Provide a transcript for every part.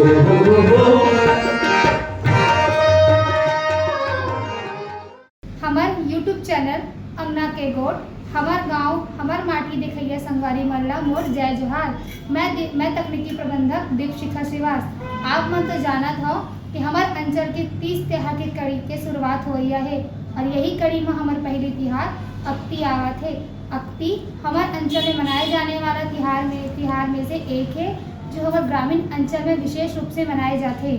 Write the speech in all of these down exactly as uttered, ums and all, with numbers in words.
हमर YouTube channel अंगना के गोठ, हमर गांव, हमर माटी देखइया संगवारी मन ला मोर जय जोहार। मैं दि-, मैं तकनीकी प्रबंधक दीपशिखा श्रीवास। आप मन तो जानत हव कि हमर अंचल के तीज त्योहार के कड़ी के शुरुआत होइया हे और यही कड़ी म हमर पहली तिहार अक्ती आवत हे। अक्ती हमर अंचल में मनाए जाने वाला तिहार में, तिहार में से एक हे, जो हमर ग्रामीण अंचल में विशेष रूप से मनाए जाथे।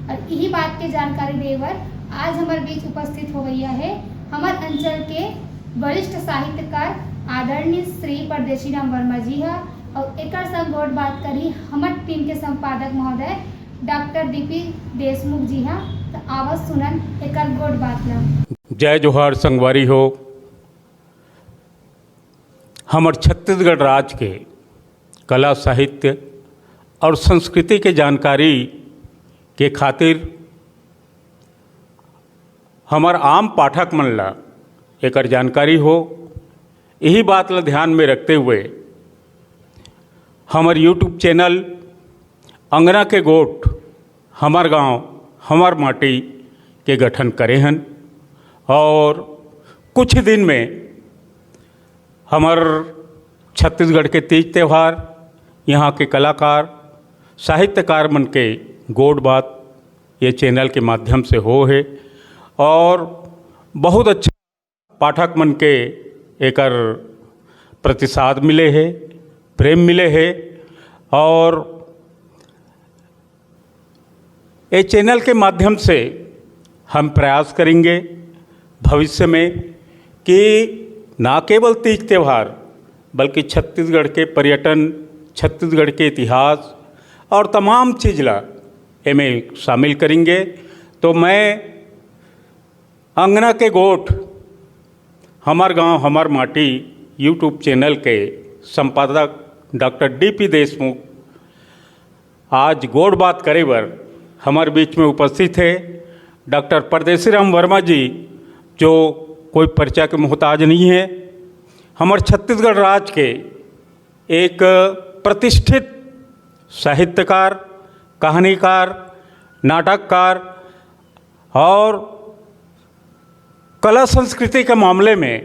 और इही बात के जानकारी देबर आज हमर बीच उपस्थित होवइया हे हमर अंचल के वरिष्ठ साहित्यकार आदरणीय श्री परदेशी राम वर्मा जी हा, और एकर संग गोठ बात करही हमर टीम के संपादक महोदय डॉक्टर डीपी देशमुख जी हा। त आवत सुनन एकर गोठ बात ला। जय जोहार संगवारी हो। हमर छत्तीसगढ़ राज के कला, साहित्य और संस्कृति के जानकारी के खातिर हमर आम पाठक मन ला एकर जानकारी हो, यही बात ला ध्यान में रखते हुए हमर YouTube चैनल अंगना के गोठ, हमर गांव, हमर माटी के गठन करे हन और कुछ दिन में हमर छत्तीसगढ़ के तीज त्यौहार, यहाँ के कलाकार, साहित्यकार मन के गोठ बात ये चैनल के माध्यम से हो हे और बहुत अच्छा पाठक मन के एकर प्रतिसाद मिले हे, प्रेम मिले हे और ये चैनल के माध्यम से हम प्रयास करेंगे भविष्य में कि ना केवल तीज त्यौहार बल्कि छत्तीसगढ़ के पर्यटन, छत्तीसगढ़ के इतिहास और तमाम चीज ला एमे शामिल करेंगे। तो मैं अंगना के गोठ, हमर गांव, हमर माटी YouTube चैनल के संपादक डॉक्टर डीपी देशमुख आज गोठ बात करे बर हमर बीच में उपस्थित हे। डॉक्टर परदेसी राम वर्मा जी, जो कोई परिचय के मोहताज नहीं है, हमर छत्तीसगढ़ राज के एक प्रतिष्ठित साहित्यकार, कहानीकार, नाटककार और कला संस्कृति के मामले में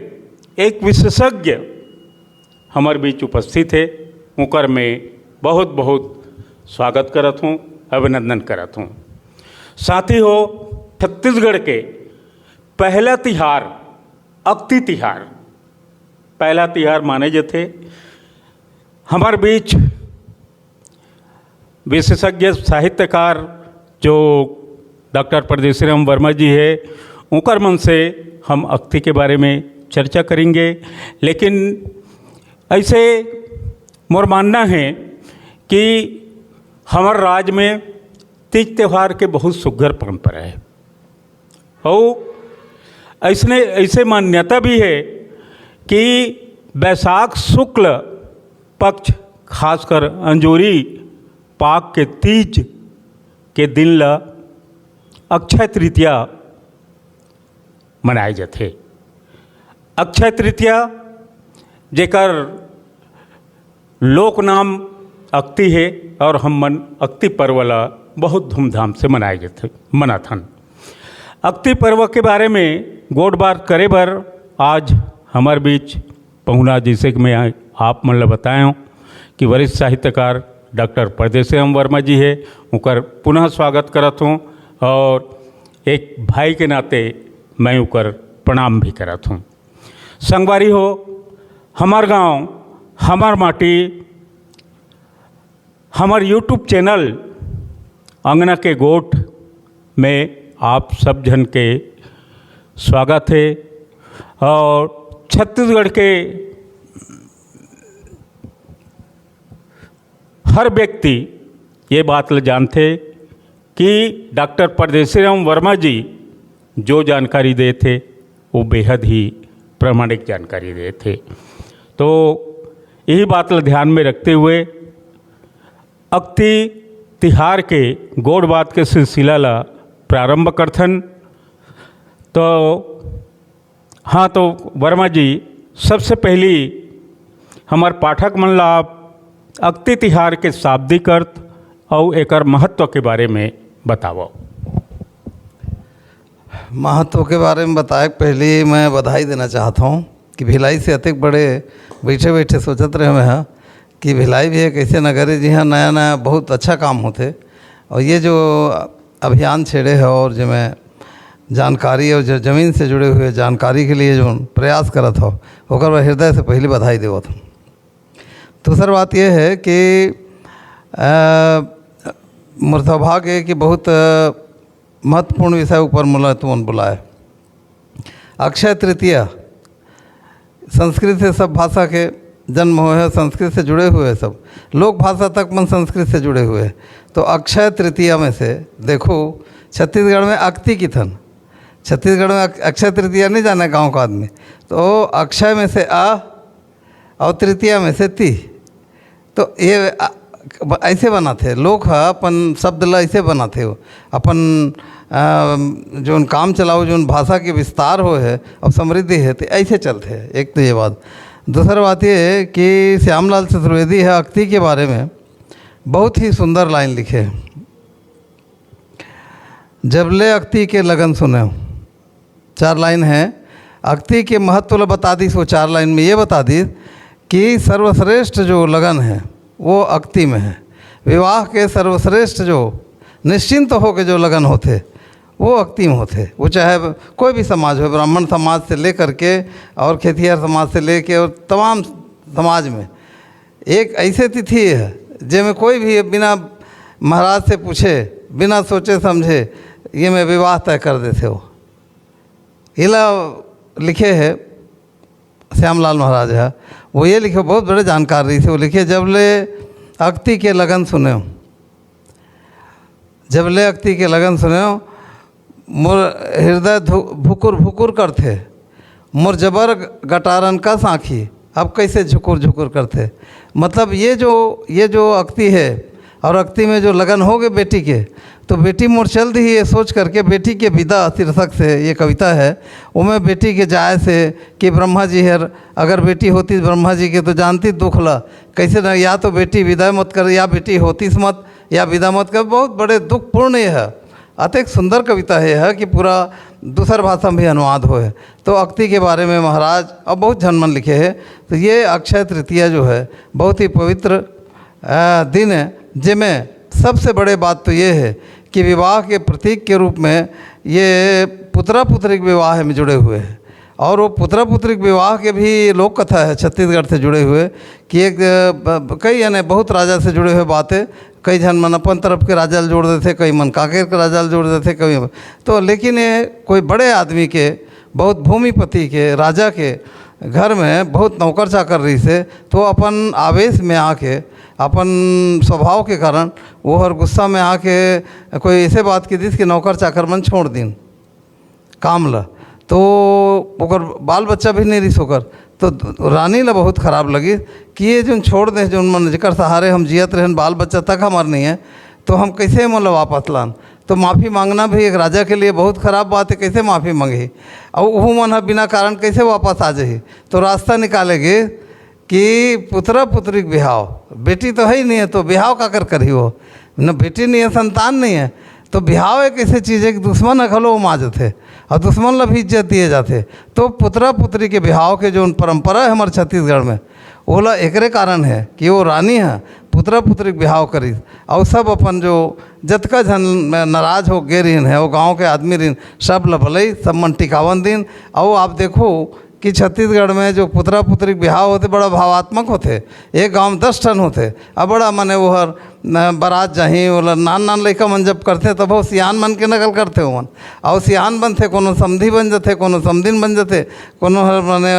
एक विशेषज्ञ हमर बीच उपस्थित हे। उनकर मैं बहुत बहुत स्वागत करत हूँ, अभिनंदन करत हूँ। साथी हो, छत्तीसगढ़ के पहला तिहार, अक्ती तिहार, पहला तिहार माने जथे। हमर बीच विशेषज्ञ साहित्यकार जो डॉक्टर परदेसी राम वर्मा जी है, उनकर मन से हम अक्ती के बारे में चर्चा करेंगे। लेकिन ऐसे मोर मानना है कि हमर राज में तीज त्यौहार के बहुत सुघर परंपरा है। अउ ऐसने, ऐसे मान्यता भी है कि बैसाख शुक्ल पक्ष, खासकर अंजोरी पाख के तीज के दिन ल अक्षय तृतीया मनाए जाथे। अक्षय तृतीया, जेकर लोक नाम अक्ति हे और हम मन अक्ति पर्व ला बहुत धूमधाम से मनाए जाथे, मनाथन। अक्ति पर्व के बारे में गोठ बात करे बर आज हमर बीच पहुना, जैसे कि मैं आप मन ला बताएं कि वरिष्ठ साहित्यकार डॉक्टर परदेसी राम वर्मा जी हे, उकर पुनः स्वागत करत हूँ और एक भाई के नाते मैं उकर प्रणाम भी करत हूँ। संगवारी हो, हमर गांव, हमर माटी, हमर YouTube चैनल अंगना के गोठ में आप सब झन के स्वागत है। और छत्तीसगढ़ के हर व्यक्ति ये बात ल जानथे कि डॉक्टर परदेसी राम वर्मा जी जो जानकारी देथे, वो बेहद ही प्रामाणिक जानकारी देथे। तो यही बात ल ध्यान में रखते हुए अक्ति तिहार के गोठ बात के सिलसिला ला प्रारंभ करथन। तो हाँ, तो वर्मा जी, सबसे पहली हमर पाठक मन ला आप अक्ति तिहार के शाब्दिक अर्थ अउ एकर महत्व के बारे में बतावव। महत्व के बारे में बताए के पहले मैं बधाई देना चाहत हूँ कि भिलाई से अतेक बड़े बैठे बैठे सोचत रहे मैं ह कि भिलाई भी एक ऐसे नगर है जिहाँ नया नया बहुत अच्छा काम होथे। और ये जो अभियान छेड़े है और जेमे जानकारी और ज-, जमीन से जुड़े हुए जानकारी के लिए जो प्रयास करत हो, ओकर बर हृदय से पहली बधाई देवत हूँ। दूसर बात ये है कि अ, मोर सौभाग्य है कि बहुत अ, महत्वपूर्ण विषय ऊपर मोला तुमन बुलाए। अक्षय तृतीया, संस्कृत से सब भाषा के जन्म हुए हैं, संस्कृत से जुड़े हुए हैं सब, लोक भाषा तक मन संस्कृत से जुड़े हुए हैं। तो अक्षय तृतीया में से देखो, छत्तीसगढ़ में अक्ति किथन, छत्तीसगढ़ में अक-, अक्षय तृतीया नहीं जाने गाँव का आदमी, तो अक्षय में से अ और तृतीया में से ती। तो ये अ, ब-, ऐसे बनाथे, लोक ह अपन शब्द ला ऐसे बनाथे, वो अपन अ, जोन काम चलाओ, जोन भाषा के विस्तार हो है और समृद्धि है, तो ऐसे चलथे। एक तो ये बात। दूसर बात ये है कि श्यामलाल चतुर्वेदी है अक्ति के बारे में बहुत ही सुंदर लाइन लिखे, जब ले अक्ति के लगन सुने। चार लाइन है, अक्ति के महत्व ला बता दीस। वो चार लाइन में ये बता दीस कि सर्वश्रेष्ठ जो लगन है वो अक्ति में है। विवाह के सर्वश्रेष्ठ जो निश्चिंत होके जो लगन होथे वो अक्ति में होथे। वो चाहे कोई भी समाज हो, ब्राह्मण समाज से लेकर के और खेतिहर समाज से लेके और तमाम समाज में एक ऐसे तिथि है जेमे कोई भी बिना महाराज से पूछे, बिना सोचे समझे ये में विवाह तय कर देथे। वो एला लिखे है श्यामलाल महाराज है, वो ये लिखे, बहुत बड़े जानकार रहिसे। वो लिखे, जब ले अक्ति के लगन सुने हो, जब ले अक्ति के लगन सुने हो, मोर हृदय धु-, भुकुर भुकुर करथे, मोर जबर गटारन का साँखी अब कैसे झुकुर झुकुर करथे। मतलब ये जो, ये जो अक्ति है और अक्ति में जो लगन हो गए बेटी के, तो बेटी मोर चल दी, ये सोच करके बेटी के विदा शीर्षक से ये कविता है। उमें बेटी के जाए से कि ब्रह्मा जी हर, अगर बेटी होती ब्रह्मा जी के तो जानती दुख ला कैसे ना, या तो बेटी विदा मत कर, या बेटी होतीस मत, या विदा मत कर। बहुत बड़े दुखपूर्ण ये है। अतेक सुंदर कविता है यह कि पूरा दूसर भाषा में भी अनुवाद होए। तो अक्ति के बारे में महाराज और बहुत झन मन लिखे है। तो ये अक्षय तृतीया जो है बहुत ही पवित्र अ, दिन है, जेमे सबसे बड़े बात तो ये है कि विवाह के प्रतीक के रूप में ये पुत्रा पुत्री के विवाह में जुड़े हुए हैं। और वो पुत्रा पुत्री के विवाह के भी लोक कथा है छत्तीसगढ़ से जुड़े हुए कि एक अ, ब- कई यानी बहुत राजा से जुड़े हुए बातें, कई झन मन अपन तरफ के राजा ल जोड़ देथे, कई मन कांकेर के राजा ल जोड़ देथे, कई तो लेकिन ये कोई बड़े आदमी के, बहुत भूमिपति के, राजा के घर में बहुत नौकर चाकर रहिसे, तो अपन आवेश में आके, अपन स्वभाव के कारण वो हर गुस्सा में आके कोई ऐसे बात की दिस कि नौकर चाकर मन छोड़ दिन काम ला। तो ओकर बाल बच्चा भी नहीं रहिस ओकर। तो रानी ला बहुत खराब लगी कि ये जोन छोड़ दे, जोन मन जेकर सहारे हम जियत रहन, बाल बच्चा तक हमार नहीं है, तो हम कैसे मोला वापस लान? तो माफ़ी मांगना भी एक राजा के लिए बहुत खराब बात है। कैसे माफ़ी मांगही? और वो मन ह बिना कारण कैसे वापस आ जाही? तो रास्ता निकालेगी कि पुत्रा पुत्री के बिहाव, बेटी तो है ही नहीं है, तो बिहाव काकर करही वो? न बेटी नहीं है, संतान नहीं है, तो बिहाव एक ऐसे चीज है कि दुश्मन ह घलो उमा जथे, और दुश्मन ला भी इज्जत दिए जाथे। तो पुत्रा पुत्री के बिहाव के जो परंपरा है हमारे छत्तीसगढ़ में, ओला एकरे कारण है कि वो रानी ह पुत्रा पुत्री के बिहाव करिस, और सब अपन जो जतका झन नाराज हो गे रहिन है, वो गांव के आदमी रहिन, सब ल भलई सब मन टिकावन दिन। और आप देखो कि छत्तीसगढ़ में जो पुत्रा पुत्री के बिहाव होथे, बड़ा भावात्मक होथे। एक गांव में दस ठन होथे, अब बड़ा मने वो हर न, बारात जाही, ओला नान नान लइका मन जब करथे, तब वो सियान मन के नकल करथे ओमन। और सियान बनथे, कोनो समधी बन जथे, कोनो समधिन बन जथे, कोनो हर मने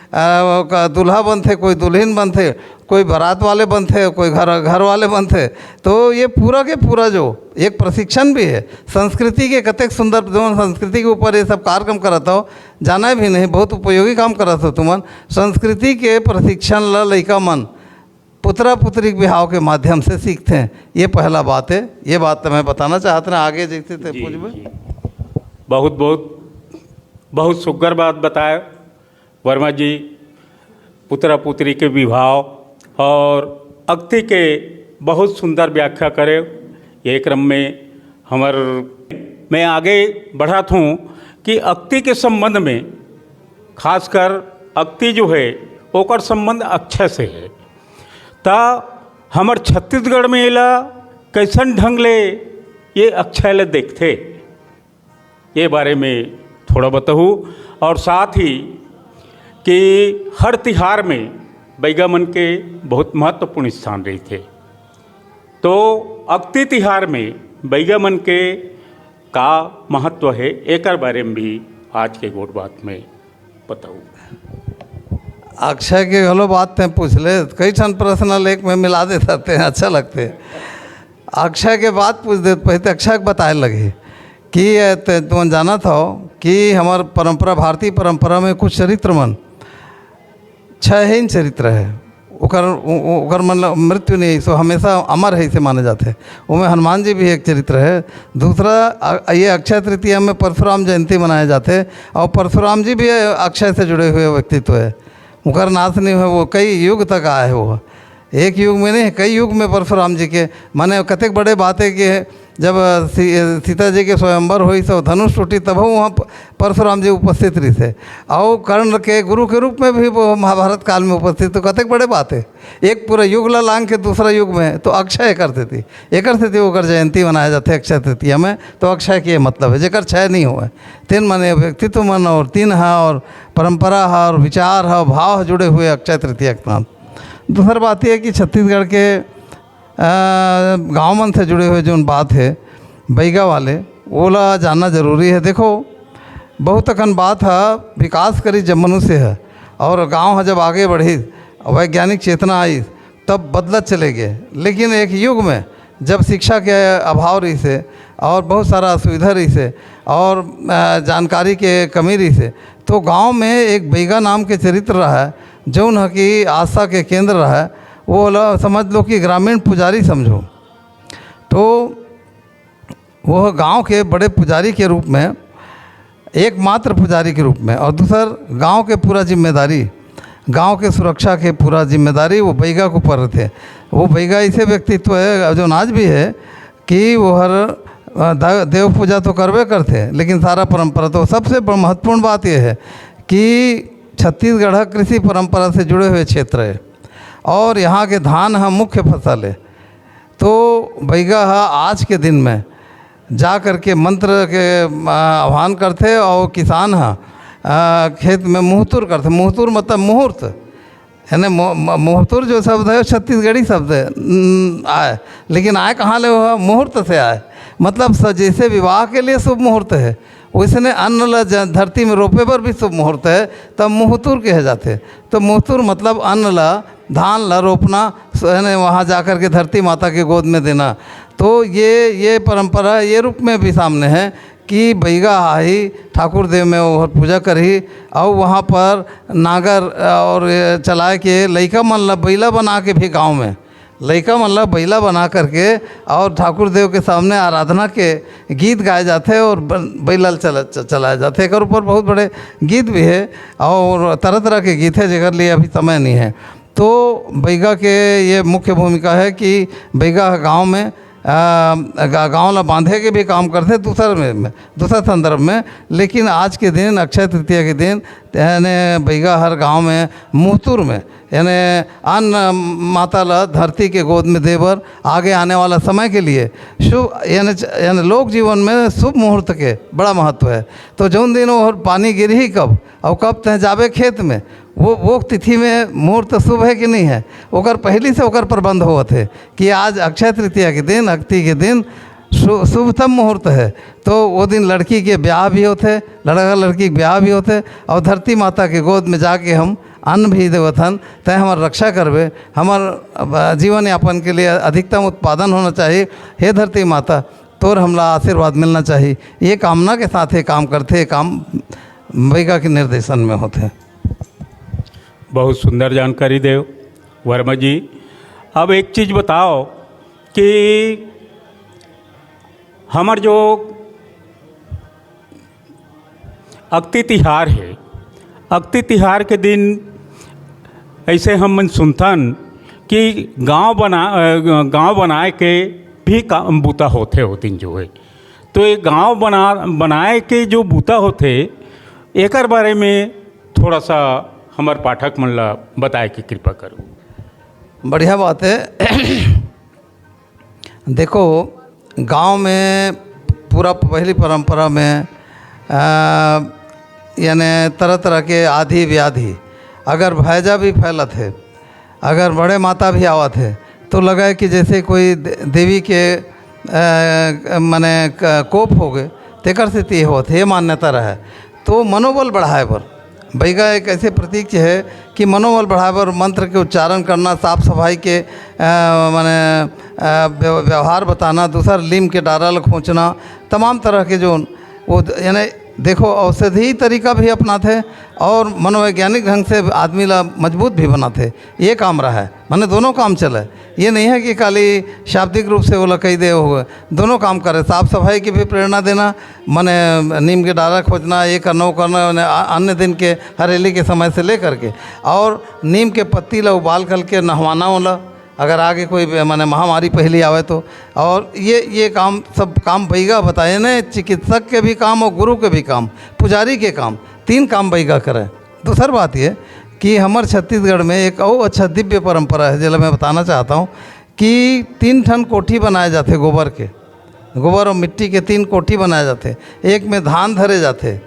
अ, ओका दूल्हा बनथे, कोई दुल्हिन बनथे, कोई बारात वाले बनथे, कोई घर, घर वाले बनथे। तो ये पूरा के पूरा जो एक प्रशिक्षण भी है, संस्कृति के कतेक सुंदर, जो संस्कृति के ऊपर ये सब कार्यक्रम करत हो, जाना भी नहीं, बहुत उपयोगी काम करत हो तुमन। संस्कृति के प्रशिक्षण ला लइका मन पुत्रा पुत्री के बिहाव के माध्यम से सीखथे। ये पहला बात है, ये बात तो मैं बताना चाहत रहा। आगे जैसे ते जी, पूछबे। जी। बहुत बहुत बहुत सुग्घर बात बताए वर्मा जी। पुत्रा पुत्री के विवाह और अक्ति के बहुत सुंदर व्याख्या करे। ये क्रम में हमर, मैं आगे बढ़त हूँ कि अक्ति के संबंध में, खासकर अक्ति जो है, ओकर संबंध अक्षय से है। त हमर छत्तीसगढ़ में एला कैसन ढंग ले ये अक्षय ले देखथे, ये बारे में थोड़ा बताहू। और साथ ही कि हर तिहार में बइगा मन के बहुत महत्वपूर्ण स्थान रहिथे। तो अक्ति तिहार में बइगा मन के का महत्व है, एकर बारे में भी आज के गोठ बात में बताहू। अक्षय के घलो बात तैं पूछ ले, कई ठन प्रश्न एक में मिला देथस तैं, अच्छा लगथे। अक्षय के बात पूछ दे, पहले अक्षय के बताए लगही कि ये ते-, तुमन जानत हव कि हमर परंपरा, भारतीय परंपरा में कुछ चरित्र मन छह ही चरित्र है, ओकर, ओ-, ओ-, ओकर मन ल मृत्यु नहीं, सो हमेशा अमर है, इसे माने जाते हैं। ओमे हनुमान जी भी एक चरित्र है। दूसरा, अ-, ये अक्षय तृतीया में परशुराम जयंती मनाए जाते हैं और परशुराम जी भी अक्षय से जुड़े हुए व्यक्तित्व है। ओकर नाश नहीं हुआ, वो कई युग तक आए वो। एक युग में नहीं, कई युग में परशुराम जी के, माने कतेक बड़े बात है कि जब सी-, सीता जी के स्वयंवर होइस तो धनुष टूटी, तब वहाँ प-, परशुराम जी उपस्थित रहिस हे। और कर्ण के गुरु के रूप में भी वो महाभारत काल में उपस्थित, तो कतेक बड़े बात है। एक पूरा युग ला लांग के दूसरा युग में, तो अक्षय कर देती, एकर सेती ओकर जयंती मनाया जाथे अक्षय तृतीया में। तो अक्षय के ये मतलब है, जेकर क्षय नहीं होए। तीन माने व्यक्तित्व मन और तीन हा और परंपरा हा और विचार हा, भाव हा जुड़े हुए अक्षय तृतीया के नाम। दूसर बात ये है कि छत्तीसगढ़ के, अ, गाँव मन से जुड़े हुए जोन बात है बइगा वाले, ओला जानना जरूरी है। देखो, बहुत अकन बात हा विकास करी जब मनुष्य है, और गाँव हा जब आगे बढ़ी, वैज्ञानिक चेतना आई, तब बदलत चले गए। लेकिन एक युग में जब शिक्षा के अभाव रहिस हे और बहुत सारा असुविधा रहिस हे और, अ, जानकारी के कमी रहिस हे, तो गांव में एक बइगा नाम के चरित्र रहा है, जौन ह कि आस्था के केंद्र रहा है। वो ल-, समझ लो कि ग्रामीण पुजारी समझो। तो वो गांव के बड़े पुजारी के रूप में, एकमात्र पुजारी के रूप में, और दूसर गांव के पूरा जिम्मेदारी, गांव के सुरक्षा के पूरा जिम्मेदारी वो बइगा के ऊपर रहिथे। वो बइगा ऐसे व्यक्तित्व है, जो आज भी है, कि वो हर, अ, द-, देव पूजा तो करबे करथे, लेकिन सारा परंपरा तो, सबसे ब-, महत्वपूर्ण बात ये है कि छत्तीसगढ़ कृषि परंपरा से जुड़े हुए क्षेत्र है और यहाँ के धान ह मुख्य फसल है। तो बइगा ह आज के दिन में जा करके मंत्र के, आ, आह्वान करथे और किसान ह, आ, खेत में मुहतुर करथे। मुहतुर मतलब मुहूर्त, यानी मु-, मु-, मुहतुर जो शब्द है, वो छत्तीसगढ़ी शब्द है, न-, आए, लेकिन आए कहाँ ले? वो मुहूर्त से आए। मतलब स-, जैसे विवाह के लिए शुभ मुहूर्त है, वैसने अन्न ल ज-, धरती में रोपे बर भी शुभ मुहूर्त है, तब मुहतुर कहे जाथे। तो मुहतुर मतलब अन्न ल, धान ल रोपना, स-, यानी वहाँ जा कर के धरती माता के गोद में देना। तो ये, ये परंपरा ये रूप में भी सामने है कि बइगा आही, ठाकुर देव में ओहर पूजा करही, और वहाँ पर नागर और चलाए के लइका मन ल बइला बना के भी, गाँव में लइका मन ल बइला बना करके और ठाकुर देव के सामने आराधना के गीत गाए जाथे और ब-, बइला ल चला, च-, चलाए जाथे। एकर ऊपर बहुत बड़े गीत भी है और तरह तरह के गीत है, जेकर लिए अभी समय नहीं है। तो बइगा के ये मुख्य भूमिका है कि बइगा गांव में, अ, गा-, गांव ला बांधे के भी काम करथे दूसर में, में, दूसर संदर्भ में। लेकिन आज के दिन, अक्षय तृतीया के दिन, यानी बइगा हर गांव में मुहतुर में, यानी अन्न माता ला धरती के गोद में दे बर आगे आने वाला समय के लिए शुभ, यानी च-, यानी लोक जीवन में शुभ मुहूर्त के बड़ा महत्व है। तो जौन दिन वो पानी गिरही कब और कब तय जाबे खेत में, वो, वो तिथि में मुहूर्त शुभ है कि नहीं है, ओकर पहली से ओकर प्रबंध होवत है कि आज अक्षय तृतीया के दिन, अक्ति के दिन शु-, शुभतम मुहूर्त है। तो वो दिन लड़की के ब्याह भी होथे, लड़का लड़की के ब्याह भी होथे और धरती माता के गोद में जाके हम अन्न भी देवत हन, तय हमर रक्षा करबे, हमर, अ, जीवन यापन के लिए अधिकतम उत्पादन होना चाहिए। हे धरती माता, तोर हमला आशीर्वाद मिलना चाहिए, ये कामना के साथ ये काम करथे, ये काम बइगा के निर्देशन में होथे। बहुत सुंदर जानकारी देव वर्मा जी। अब एक चीज बताओ कि हमर जो अक्ति तिहार हे, अक्ति तिहार के दिन ऐसे हम मन सुनथन कि गांव बना अ, गांव बनाए के भी काम बूता होथे होतिन जो है। तो ये गांव बना बनाए के जो बूता होथे, एकर बारे में थोड़ा सा हमर पाठक मन ला बताए के कृपा करूँ। बढ़िया बात है। देखो, गांव में पूरा पहली परंपरा में अ, यानी तरह तरह के आधी व्याधि, अगर भैजा भी फैलत है, अगर बड़े माता भी आवत है, तो लगे कि जैसे कोई दे- देवी के अ, माने क- कोप हो गए, तेकर से ते होत है, ये मान्यता रहे। तो मनोबल बढ़ाए बर बैगा एक ऐसे प्रतीक है कि मनोबल बढ़ाए बर मंत्र के उच्चारण करना, साफ सफाई के अ, माने अ, व्यव- व्यवहार बताना, दूसर लीम के डारा ल खोंचना, तमाम तरह के जो वो द- यानी देखो, औषधि तरीका भी अपनाथे और मनोवैज्ञानिक ढंग से आदमी ला मजबूत भी बनाथे। ये काम रहा है, माने दोनों काम चले। ये नहीं है कि खाली शाब्दिक रूप से वो ला कही दे हुए, दोनों काम करे। साफ सफाई की भी प्रेरणा देना, माने नीम के डारा खोजना, ये करना, वो करना, माने आ- अन्य दिन के हरेली के समय से लेकर के, और नीम के पत्ती ला उबाल करके नहवाना होला, अगर आगे कोई बे- माने महामारी पहली आवे तो। और ये ये काम, सब काम बैगा बताए ने, चिकित्सक के भी काम और गुरु के भी काम, पुजारी के काम, तीन काम बैगा करे। दूसर बात ये कि हमर छत्तीसगढ़ में एक और अच्छा दिव्य परंपरा है, जेला मैं बताना चाहता हूँ कि तीन ठन कोठी बनाए जाथे गोबर के, गोबर और मिट्टी के तीन कोठी बनाए जाथे। एक में धान धरे जाथे,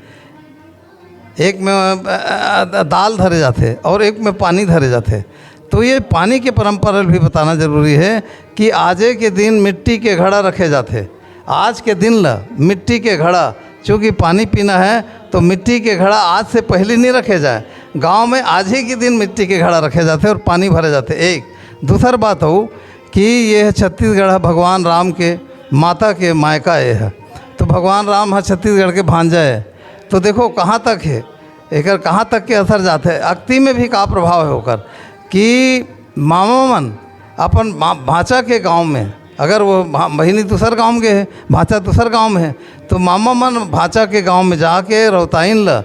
एक में अ, अ, दाल धरे जाथे और एक में पानी धरे जाथे। तो ये पानी के परंपरा भी बताना जरूरी है कि आजे के दिन मिट्टी के घड़ा रखे जाथे। आज के दिन ला मिट्टी के घड़ा, चूँकि पानी पीना है, तो मिट्टी के घड़ा आज से पहले नहीं रखे जाए। गांव में आज ही के दिन मिट्टी के घड़ा रखे जाथे और पानी भरे जाथे। एक दूसर बात हो कि ये है छत्तीसगढ़ है भगवान राम के, माता के मायका ये है। तो भगवान राम है छत्तीसगढ़ के भांजा है। तो देखो कहाँ तक है, एकर कहाँ तक के असर जाथे, अक्ति में भी का प्रभाव है ओकर, कि मामा मन अपन मा- भांचा के गांव में, अगर वो भा- बहिनी दूसर गांव में गए है, भांचा दूसर गांव में है, तो मामा मन भांचा के गांव में जाके रौताइन ल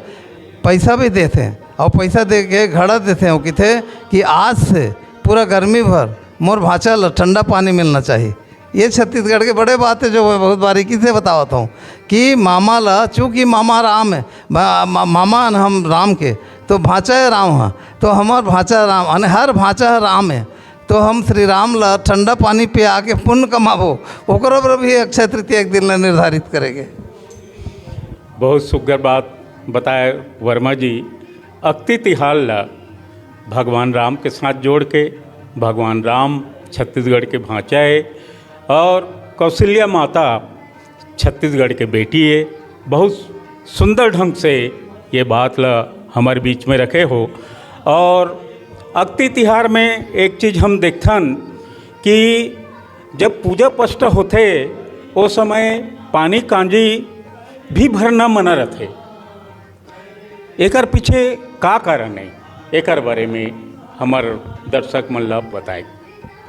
पैसा भी देथे और पैसा दे के घड़ा देथे और किथे कि आज से पूरा गर्मी भर मोर भांचा ल ठंडा पानी मिलना चाहिए। ये छत्तीसगढ़ के बड़े बात है, जो मैं बहुत बारीकी से बतावत हूँ कि मामा ला, चूँकि मामा राम है, मा, मा, मामा हन हम राम के, तो भांचा है राम हा, तो हमार भांचा राम, माने हर भांचा है राम है, तो हम श्री राम ला ठंडा पानी पिया के पुण्य कमाबो, ओकरो पर भी अक्षय तृतीया एक दिन ला निर्धारित करेंगे। बहुत सुग्घर बात बताए वर्मा जी। अक्ति तिहार ला भगवान राम के साथ जोड़ के भगवान राम छत्तीसगढ़ के भांचा है और कौशल्या माता छत्तीसगढ़ के बेटी है। बहुत सुंदर ढंग से ये बात ला हमारे बीच में रखे हो। और अक्ति तिहार में एक चीज़ हम देखथन कि जब पूजा पष्ट होथे, ओ समय पानी कांजी भी भरना मना रथे। एकर पीछे का कारण है, एकर बारे में हमर दर्शक मन ला बताए।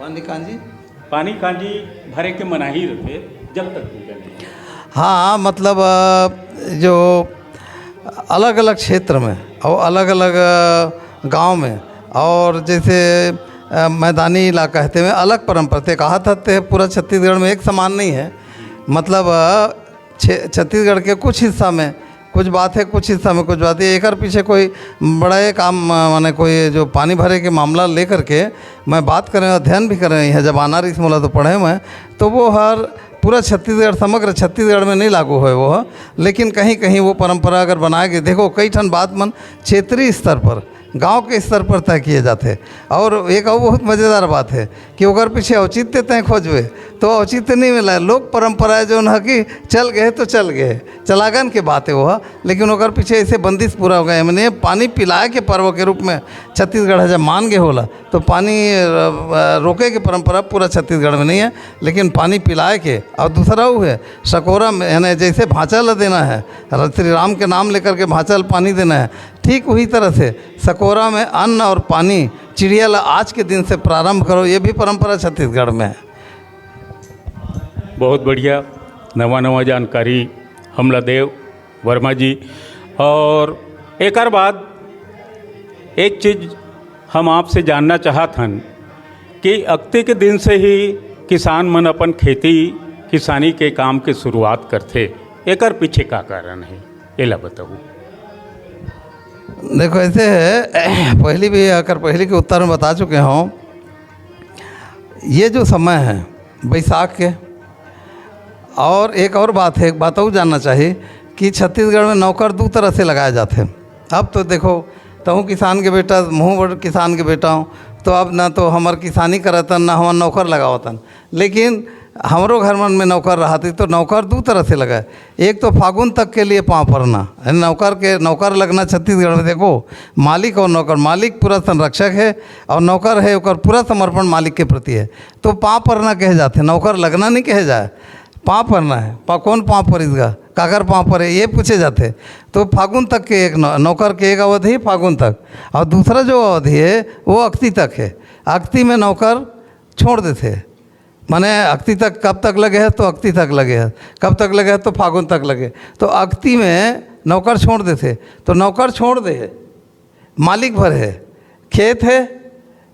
पानी कांजी पानी कांजी भरे के मनाही रथे जब तक पूजा नहीं। हाँ, मतलब अ, जो अलग अलग क्षेत्र में और अलग अलग गांव में, और जैसे अ, मैदानी इलाका है, तेमें अलग परंपरा ते कहा था, ते पूरा छत्तीसगढ़ में एक समान नहीं है। मतलब अ, छे- छत्तीसगढ़ के कुछ हिस्सा में कुछ बात है, कुछ हिस्सा में कुछ बात है। एकर पीछे कोई बड़ा ये काम अ, माने कोई जो पानी भरे के मामला लेकर के मैं बात करें, अध्ययन भी करें है, जब आना रहीस मोला तो पढ़े मैं, तो वो हर पूरा छत्तीसगढ़, समग्र छत्तीसगढ़ में नहीं लागू होए वो ह। लेकिन कहीं कहीं वो परंपरा अगर बनाए गए, देखो कई ठन बात मन क्षेत्रीय स्तर पर, गांव के स्तर पर तय किए जाते। और एक और बहुत मज़ेदार बात है कि ओकर पीछे औचित्य तय खोजबे तो औचित्य नहीं मिला है। लोक परंपरा है जो है कि चल गए तो चल गए, चलागन के बात है वो, लेकिन ओकर पीछे ऐसे बंदिश पूरा हो गए। मैंने पानी पिलाए के पर्व के रूप में छत्तीसगढ़ जब मान गए होला तो पानी अ, अ, रोके के परंपरा पूरा छत्तीसगढ़ में नहीं है, लेकिन पानी पिलाए के। और दूसरा वो है सकोरा में, यानी जैसे भांचा ला देना है, र- श्री राम के नाम लेकर के भांचा ला पानी देना है, ठीक वही तरह से सकोरा में अन्न और पानी चिड़िया ला आज के दिन से प्रारंभ करो, ये भी परंपरा छत्तीसगढ़ में है। बहुत बढ़िया, नवा नवा जानकारी हमला देव वर्मा जी। और एकर बाद एक चीज हम आपसे जानना चाहत हन कि अक्ति के दिन से ही किसान मन अपन खेती किसानी के काम के शुरुआत करथे, एकर पीछे का कारण हे, एला बताहू। देखो, ऐसे है, पहली भी अगर पहली के उत्तर में बता चुके हों, ये जो समय है बैसाख के, और एक और बात है, एक बात और जानना चाहिए कि छत्तीसगढ़ में नौकर दो तरह से लगाए जाते हैं। अब तो देखो, तहूँ किसान के बेटा, महूँ बड़ किसान के बेटा हूँ, तो अब ना तो हमर किसानी करतन, ना हमर नौकर लगावतन। लेकिन हमरो घर मन में नौकर रहती तो नौकर दो तरह से लगा। एक तो फागुन तक के लिए पाँव परना है, नौकर के, नौकर लगना छत्तीसगढ़ में, देखो, मालिक और नौकर, मालिक पूरा संरक्षक है और नौकर है, ओकर पूरा समर्पण मालिक के प्रति है। तो पाँव परना कहे जाते, नौकर लगना नहीं कहे जाए, पाँव परना है। पा कौन पाँव परिस गा, काकर पाँव परे, ये पूछे जाते। तो फागुन तक के एक नौ-, नौकर के एक अवधि फागुन तक, और दूसरा जो अवधि है वो अक्ति तक है। अक्ति में नौकर छोड़ देते, माने अक्ति तक कब तक लगे है तो अक्ति तक लगे है, कब तक लगे है तो फागुन तक लगे। तो अक्ति में नौकर छोड़ देते, तो नौकर छोड़ दे है, मालिक भर है, खेत है,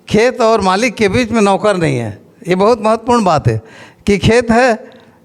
खेत और मालिक के बीच में नौकर नहीं है। ये बहुत महत्वपूर्ण बात है कि खेत है,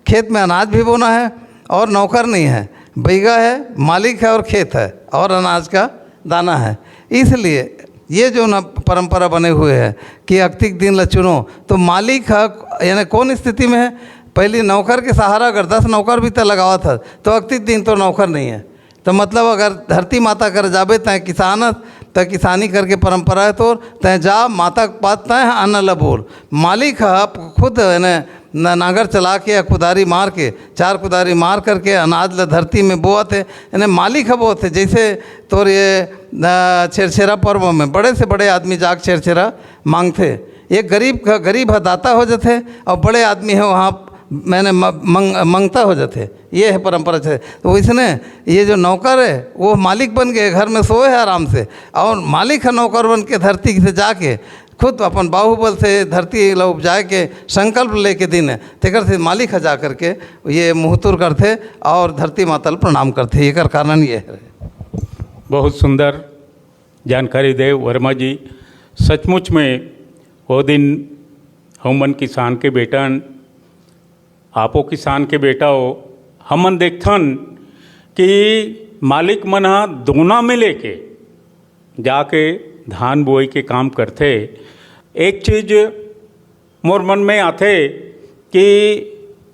खेत में अनाज भी बोना है, और नौकर नहीं है, बैगा है, मालिक है और खेत है और अनाज का दाना है। इसलिए ये जो ना परंपरा बने हुए है कि अक्तिक दिन ला चुनो, तो मालिक है, यानी कौन स्थिति में है? पहली नौकर के सहारा अगर दस नौकर भी तो लगावत है, तो अक्तिक दिन तो नौकर नहीं है। तो मतलब अगर धरती माता कर जाबे, तय किसान, तय किसानी करके परंपरा है तोर, तय जा माता के पास तय अन्न ल बोल। मालिक ह खुद, यानी न-, नांगर चला के या कुदारी मार के, चार कुदारी मार करके अनाज ल धरती में बोअत है, यानी मालिक ह बोअत है। जैसे तोर ये, अ, छेरछेरा पर्व में बड़े से बड़े आदमी जाके छेरछेरा मांगथे। एक गरीब का, गरीब ह दाता हो जाथे और बड़े आदमी है वहाँ, माने म-, मंग-, मंगता हो जाथे। ये है परंपरा से। तो इसने ये जो नौकर है वो मालिक बन गए, घर में सोए है आराम से, और मालिक ह नौकर बन के धरती से जाके खुद अपन बाहुबल से धरती ला उपजाए के संकल्प लेके दिन है, तेकर से मालिक ह जा करके ये मुहतुर करथे और धरती माता ल प्रणाम करथे। एकर कारण ये है। बहुत सुंदर जानकारी दे वर्मा जी। सचमुच में वो दिन हमन किसान के बेटन, आपो किसान के बेटा हो, हमन देखथन कि मालिक मन ह दोना में लेके जाके धान बोई के काम करथे। एक चीज मोर मन में आथे कि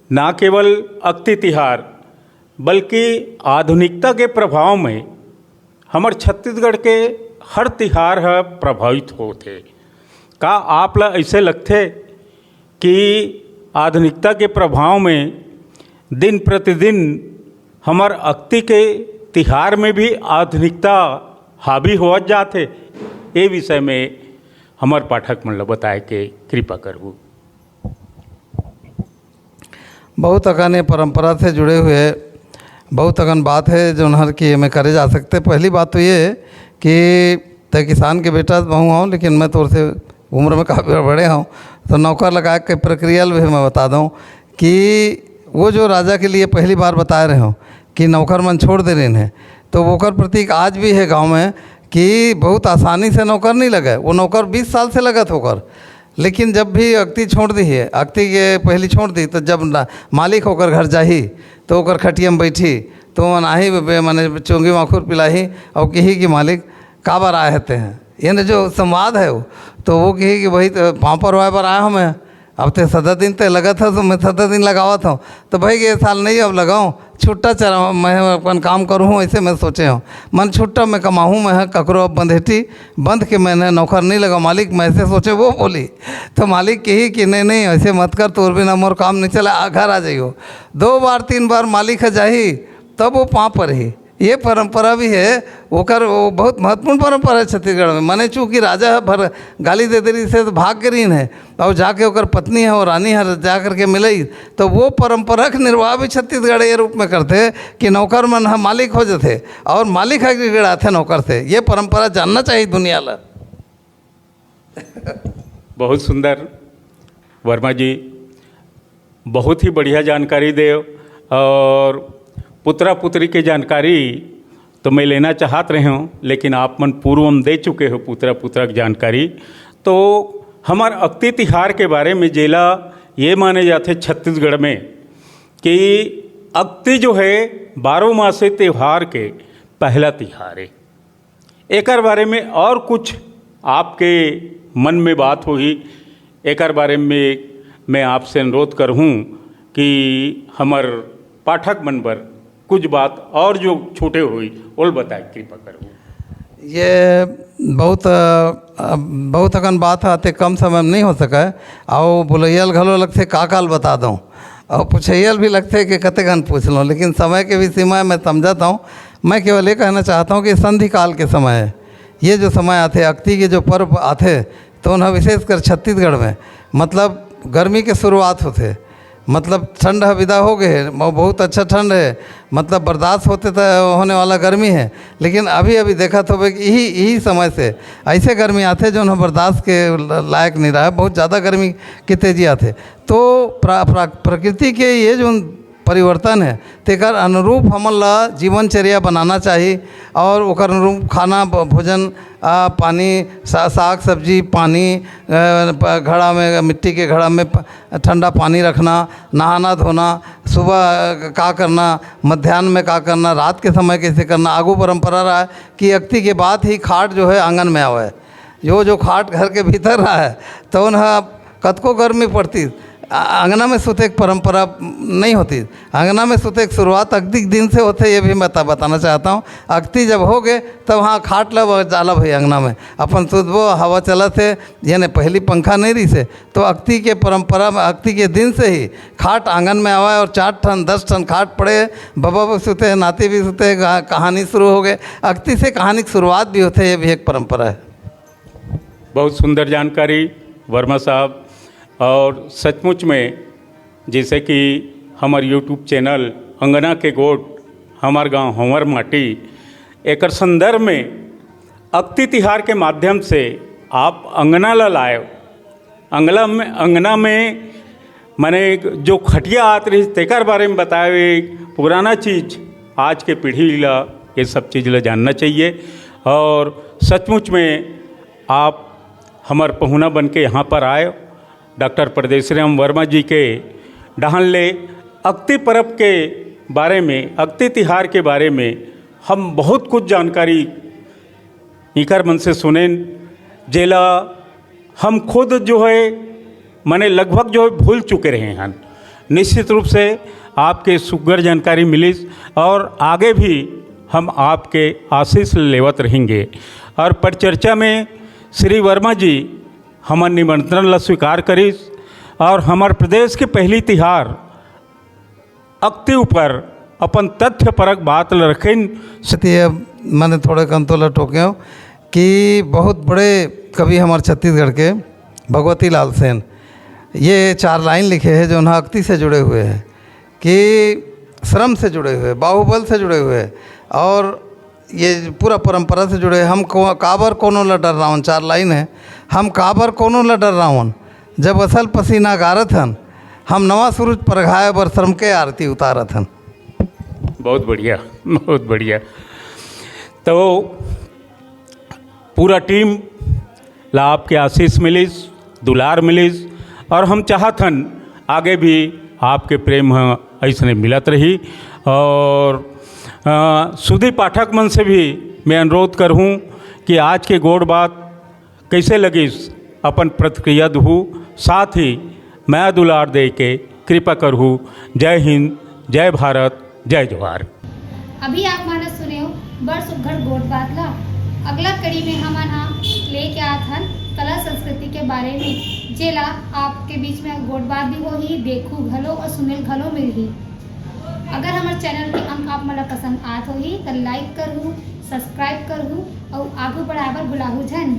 ना केवल अक्ति तिहार, बल्कि आधुनिकता के प्रभाव में हमर छत्तीसगढ़ के हर तिहार ह प्रभावित होथे। का आप ला ऐसे लगथे कि आधुनिकता के प्रभाव में दिन प्रतिदिन हमर अक्ति के तिहार में भी आधुनिकता हावी होवत जात हे? ए विषय में हमर पाठक मन ल बताए के कृपा करहू। बहुत अकन ये परंपरा से जुड़े हुए बहुत अकन बात है जो हर कि एमे करे जा सकते। पहली बात तो ये कि तय किसान के बेटा महूँ हूँ, लेकिन मैं तोर से उम्र में काफ़ी बड़े हूँ, तो नौकर लगाए के प्रक्रिया ल भी मैं बता दूँ कि वो जो राजा के लिए पहली बार बताए रहे हो कि नौकर मन छोड़ दे रहे हैं, तो ओकर प्रतीक आज भी है गांव में कि बहुत आसानी से नौकर नहीं लगे। वो नौकर बीस साल से लगत होकर, लेकिन जब भी अक्ति छोड़ दी है, अक्ति के पहली छोड़ दी, तो जब ना-, मालिक होकर घर जाही, तो ओकर खटिया में बैठी, तो मन आही बे-, माने चोंगी माखुर पिलाही और कही कि मालिक, काबर आए हते हैं? ये न जो संवाद है वो, तो वो कही कि भाई, तो पाँव परवाए बर आए हूँ मैं, अब ते सदा दिन ते लगत है, तो मैं सदा दिन लगावत हूँ, तो भाई ये साल नहीं अब लगाऊँ, छुट्टा चला, मैं अपन काम करूँ, ऐसे मैं सोचे हूँ। मन छुट्टा मैं कमाहूँ, मैं ककरो अब बंधेटी, बंध के मैंने नौकर नहीं लगा मालिक, मैं ऐसे सोचे वो बोली। तो मालिक कही कि नहीं, नहीं, ऐसे मत कर, तोर बिना मोर काम नहीं चला, आ घर आ जाइयो। दो बार तीन बार मालिक ह जाही, तब वो पाँव परही। ये परंपरा भी है, ओकर वो बहुत महत्वपूर्ण परंपरा है छत्तीसगढ़ में। माने चूंकि राजा ह भर गाली दे दे रही से तो भाग गे रहीन है, और जाके ओकर पत्नी है और रानी है जा करके मिलई, तो वो परंपरा के निर्वाह भी छत्तीसगढ़ ये रूप में करते कि नौकर मन ह मालिक हो जाते और मालिक ह गिड़गिड़ाथे नौकर से। ये परंपरा जानना चाहिए दुनिया ला। बहुत सुंदर वर्मा जी, बहुत ही बढ़िया जानकारी देव। और पुत्रा पुत्री के जानकारी तो मैं लेना चाहत रहे हूँ, लेकिन आप मन पूर्व में दे चुके हो पुत्रा पुत्रा की जानकारी। तो हमर अक्ति तिहार के बारे में जेला ये माने जाथे छत्तीसगढ़ में कि अक्ति जो है बारह मासे त्योहार के पहला तिहार है। एकर बारे में और कुछ आपके मन में बात होही, एकर बारे में मैं आपसे अनुरोध करहूँ कि हमर पाठक मन बर कुछ बात और जो छूटे होही, ओल बताए कृपा करहूँ। ये बहुत अ, बहुत अकन बात आते कम समय में नहीं हो सके। और बोलैयल घलो लगथे का काल बता दूँ, और पूछैयल भी लगथे कि कते घन पूछ लूँ, लेकिन समय के भी सीमा में समझता हूँ। मैं केवल ये कहना चाहता हूँ कि संधि काल के समय है, ये जो समय आथे, अक्ति के जो पर्व आथे, तो उन्हें विशेषकर छत्तीसगढ़ में मतलब गर्मी के शुरुआत होथे, मतलब ठंड ह विदा हो गए है, बहुत अच्छा ठंड है, मतलब बर्दाश्त होते त होने वाला गर्मी है। लेकिन अभी अभी देखत होबे कि यही यही समय से ऐसे गर्मी आथे जो उन्हें बर्दाश्त के लायक नहीं रहा, बहुत ज़्यादा गर्मी की तेजी आथे। तो प्रा, प्रा, प्रकृति के ये जो परिवर्तन है, तेकर अनुरूप हमन ला जीवनचर्या बनाना चाही और ओकर अनुरूप खाना, भोजन, आ, पानी, सा, साग सब्जी, पानी, घड़ा में, मिट्टी के घड़ा में ठंडा पानी रखना, नहाना धोना, सुबह का करना, मध्यान्ह में का करना, रात के समय कैसे करना। आगू परंपरा रहा है कि अक्ति के बाद ही खाट जो है आंगन में आवे। यो जो खाट घर के भीतर रहा है, तो उन्हें कतको गर्मी पड़ती, अंगना में सुते एक परंपरा नहीं होती। अंगना में सुते एक शुरुआत अक्ति के दिन से होते, ये भी मैं बताना चाहता हूँ। अक्ति जब हो गए, तब हाँ, खाट ला जाला भाई अंगना में, अपन सुतबो, हवा चलत है। यानी पहली पंखा नहीं रही से, तो अक्ति के परंपरा में अक्ति के दिन से ही खाट आंगन में आवा है और चार ठन दस ठन खाट पड़े, बबा भी सुते हैं, नाती भी सुते हैं, कहानी शुरू हो गए। अक्ति से कहानी की शुरुआत भी होते है, ये भी एक परंपरा है। बहुत सुंदर जानकारी वर्मा साहब। और सचमुच में जैसे कि हमर यूट्यूब चैनल अंगना के गोठ, हमार गांव हमार माटी, एकर संदर्भ में अक्ति तिहार के माध्यम से आप अंगना ला लाए। अंगला में, अंगना में माने जो खटिया आत रही, तेकर बारे में बताए। पुराना चीज़ आज के पीढ़ी ला ये सब चीज़ ला जानना चाहिए। और सचमुच में आप हमर पहुना बन के यहाँ पर आए, डॉक्टर परदेसी राम वर्मा जी के डहन ले अक्ति परब के बारे में, अक्ति तिहार के बारे में हम बहुत कुछ जानकारी इकर मन से सुनेन, जेला हम खुद जो है, माने लगभग जो है भूल चुके रहे हैं। निश्चित रूप से आपके सुग्घर जानकारी मिलिस और आगे भी हम आपके आशीष लेवत रहेंगे। और परिचर्चा में श्री वर्मा जी हमर निमंत्रण ला स्वीकार करिस और हमर प्रदेश के पहली तिहार अक्ति ऊपर अपन तथ्य परक बात ल रखिन। सती मैंने थोड़े कंतोला टोके कि बहुत बड़े कवि हमारे छत्तीसगढ़ के भगवती लाल सेन ये चार लाइन लिखे हैं जो उन्हें अक्ति से जुड़े हुए हैं कि श्रम से जुड़े हुए, बाहुबल से जुड़े हुए और ये पूरा परंपरा से जुड़े। हम को, काबर कोनो ला डर्रावन, चार लाइन है। हम काबर कोनो ला डर्रावन, जब असल पसीना गारत हन, हम नवा सूरज परघाए बर श्रम के आरती उतारत हन। बहुत बढ़िया, बहुत बढ़िया। तो पूरा टीम ला आपके आशीष मिलिस, दुलार मिलिस और हम चाहत हन आगे भी आपके प्रेम ह ऐसने मिलत रही। और अ, सुधी पाठक मन से भी मैं अनुरोध करहूँ कि आज के गोठ बात कैसे लगिस, अपन प्रतिक्रिया दुहू, साथ ही मया दुलार दे के कृपा करहू। जय हिंद, जय भारत, जय जोहार। अभी आप मन सुनेव बड़ सुघर गोठ बात ला। अगला कड़ी में हमन हा लेके आत हन कला संस्कृति के बारे में, जेला आपके बीच में गोठ बात भी होही, देखू घलो और सुनेल घलो मिलही। अगर हमर चैनल के अंक आप मन ला पसंद आत होही, त लाइक करहू, सब्सक्राइब करहू और आगू बढ़ाए बर भुलाहू झन।